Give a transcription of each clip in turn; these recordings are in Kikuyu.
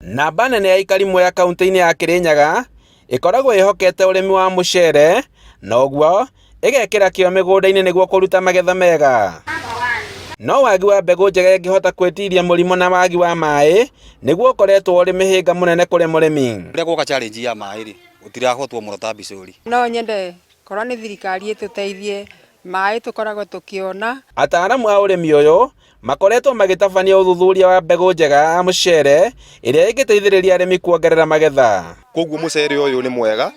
Namba nene ya aikari Mwea kaunti-inĩ ya Kirinyaga ĩkoragwo ĩhokete ũrĩmi wa mũcere na ũguo ĩgekĩra kĩo mĩgũnda-inĩ nĩguo kũruta magetha mega. No wagi wa mbegũ njega ĩngĩhota gwĩtiria mũrimũ na wagi wa maĩ nĩguo ũkoretwo ũrĩ mĩhĩnga mũnene kũrĩ mũrĩmi. Rĩrĩa gwoka challenge ya maĩ rĩ, gũtirahotwo mũno ta Mbicũri. No nyende korwo nĩ thirikari ĩtũteithie maĩ tũkoragwo tũkĩona. Ataaramu a ũrĩmi ũyũ makoretwo magĩtabania ũthuthuria wa mbegũ njega ya mũcere ĩrĩa ĩngĩteithĩrĩria arĩmi kuongerera magetha. Koguo mũcere ũyũ nĩ mwega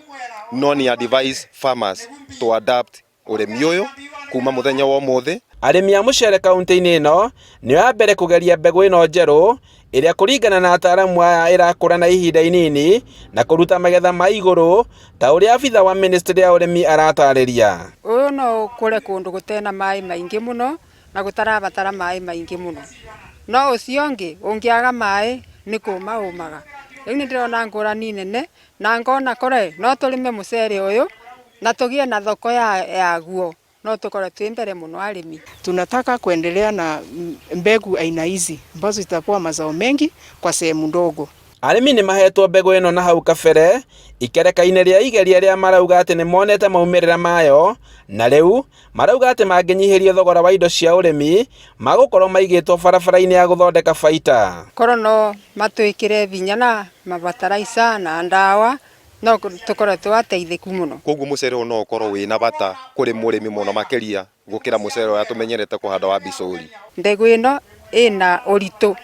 no ni advise farmers to adapt ũrĩmi ũyũ kuma mũthenya wa ũmũthĩ. Arĩmi a mũcere kaunti-inĩ ĩno nĩo a mbere kũgeria mbegũ ĩno njerũ ĩrĩa kũringana na ataaramu aya ĩrakũra na ihinda inini na kũruta magetha ma igũrũ ta ũrĩa abitha wa ministry ya ũrĩmi aratarĩria. Ũyũ no ũkũre kũndũ gũtena maĩ maingĩ mũno na gũtarabatara maĩ maingĩ mũno. No ũcio ũngĩ ũngĩaga maĩ nĩ kũma ũmaga. Rĩu nĩ ndĩrona ngũrani nene na ngona kore no tũrĩme mũcere ũyũ na tũgĩe na thoko yaguo no tũkorwo twĩ mbere mũno arĩmi. Tunataka kuendelea na mbegu aina hizi ambazo zitakuwa mazao mengi kwa sehemu ndogo. Arĩmi nĩ mahetwo mbegũ ĩno na hau kabere ikereka-inĩ rĩa igeria rĩa marauga atĩ nĩ monete maumĩrĩra mayo na rĩu marauga atĩ mangĩnyihĩrio thogora wa indo cia ũrĩmi magũkorwo maigĩtwo barabara-inĩ ya gũthondeka baita. Korwo no matwĩkĩre hinya na mabataraica na ndawa no tũkorwo twateithĩku mũno. Koguo mũcere ũyũ no ũkorwo wĩna bata kũrĩ mũrĩmi mũno makĩria gũkĩra mũcere ũrĩa tũmenyerete kũhanda wa Mbicũri. Mbegũ ĩno ĩna ũritũ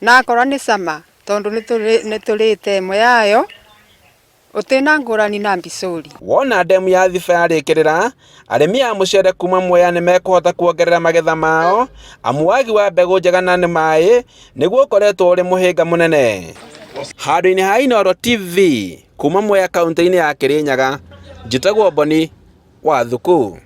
na akorwo nĩ cama tondũ nĩ tũrĩte ĩmwe yayo ũtĩna ngũrani na Mbicũri. Wona ndemu ya Thiba yarĩkĩrĩra, arĩmi a mũcere kuma Mwea nĩ mekũhota kuongerera magetha mao amu wagi wa mbegũ njega na nĩ maĩ nĩguo ũkoretwo ũrĩ mũhĩnga mũnene. Handũ-inĩ ha Inooro TV kuma Mwea kaunti-inĩ ya Kirinyaga, njĩtagwo Boni wa Thuku.